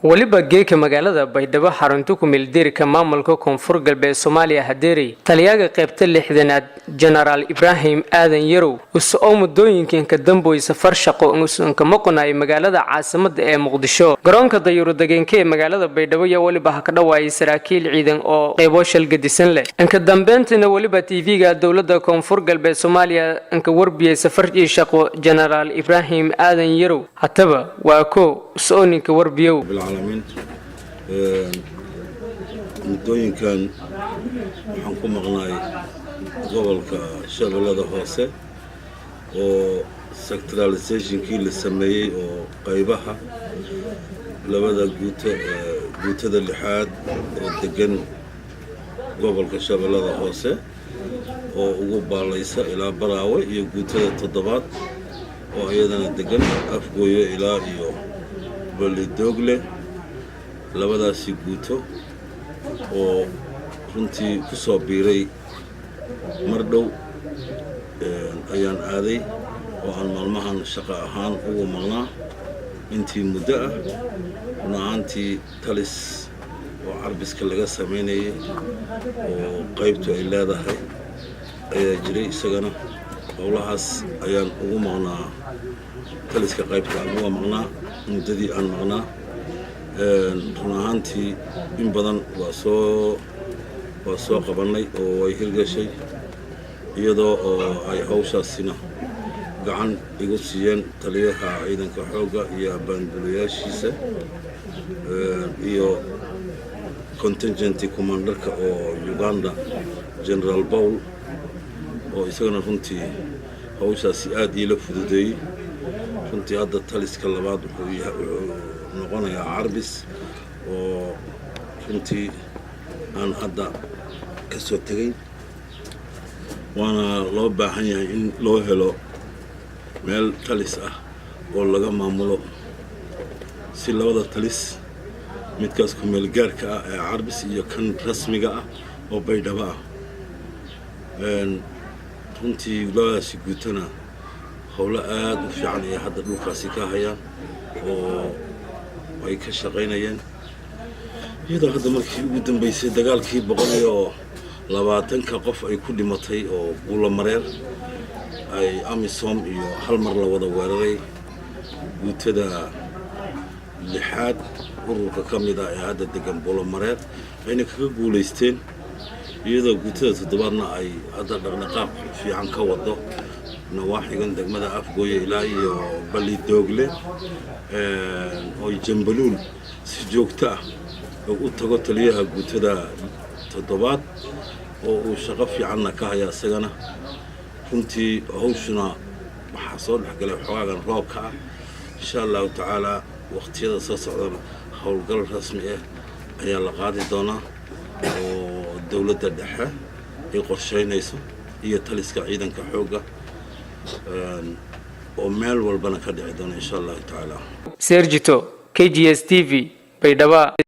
Weliba geeka magaalada Baydhabo, xarunta ku-meeldeerka maamulka Koonfur Galbeed Soomaaliya, hadeerey taliyaga qaybta 60aad, Jenaraal Ibraahim Aadan Yarow, use oo muddooyinkanka damboy safar shaqo usan ka maqonayay magaalada caasimada ee Muqdisho. Garoonka dayuuradageenka ee magaalada Baydhabo yaa weliba ha ka dhawaayay saraakiil ciidan oo qeybo shalgadisan leh. Inka dambeyntiina weliba TV-ga dowladda Koonfur Galbeed Soomaaliya inka warbiyey safarkii shaqo Jenaraal Ibraahim Aadan Yarow. Hataba waa ko usoo ninka warbiyow. Bilcaalamiin, muddooyinkan waxaan ku maqnaay gobolka Shabeellada Hoose oo sectoralizationkii la sameeyey, oo qaybaha labada guuto ee guutada lixaad oo degan gobolka Shabeellada Hoose oo ugu baalaysa ilaa Baraawe, iyo guutada toddobaad oo iyadana degan Afgooyo ilaa iyo Balidoogle. Labadaasi guuto oo runtii ku soo biiray mar dhow ayaan aaday, oo aan maalmahan shaqo ahaan ugu maqnaa intii muddo ah. Run ahaantii, talis oo Carbiska laga samaynayay oo qaybtu ay leedahay ayaa jiray. Isagana howlahaas ayaan ugu maqnaa, taliska qaybta aan uga maqnaa muddadii aan maqnaa. Run ahaantii, in badan waa soo qabannay oo way hirgashay, iyadoo oo ay hawshaasina gacan igu siiyeen taliyaha ciidanka xoogga iyo abaanduliyaashiisa iyo contingency commanderka oo Uganda, General Paul, oo isagana runtii hawshaasi aada iila fududeeyey. Runtii hadda taliska labaad wuxuu noqonayaa Carbis, oo runtii aan hadda ka soo tegay, waana loo baahan yahay in loo helo meel talis ah oo laga maamulo, si labada talis, midkaas ku-meel gaarka ah ee Carbis iyo kan rasmiga ah oo Baydhabo ah. Runtii labadaasi guutana howlo aada u fiican ay hadda dhulkaasi ka hayaan oo ay ka shaqaynayeen, iyadoo hadda markii ugu dambeysay dagaalkii 120-ka qof ay ku dhimatay oo Buulamareer ay AMISOM iyo hal mar la wada weeraray, guutada lixaad ururka ka mid ah ee hadda degan Buulamareer ayna kaga guulaysteen, iyadoo guutada toddobaadna ay hadda dhaqdhaqaaq fiican ka wado nawaaxigan degmada Afgooye ilaa iyo Balidoogle, oo Jambaluul si joogto ah oo u tago taliyaha guutada toddobaad, oo uu shaqo fiicanna ka haya isagana. Runtii hawshuna waxaa soo dhexgalay xogaagan roobka ah. Insha Allahu tacaalaa, waqtiyada soo socdana howlgal rasmi ah ayaa la qaadi doonaa oo dowladda dhexe ay qorsheynayso iyo taliska ciidanka xoogga, oo meel walbana ka dhici doona, insha Allahu tacaala. Sergito, KGS TV, Baydhaba.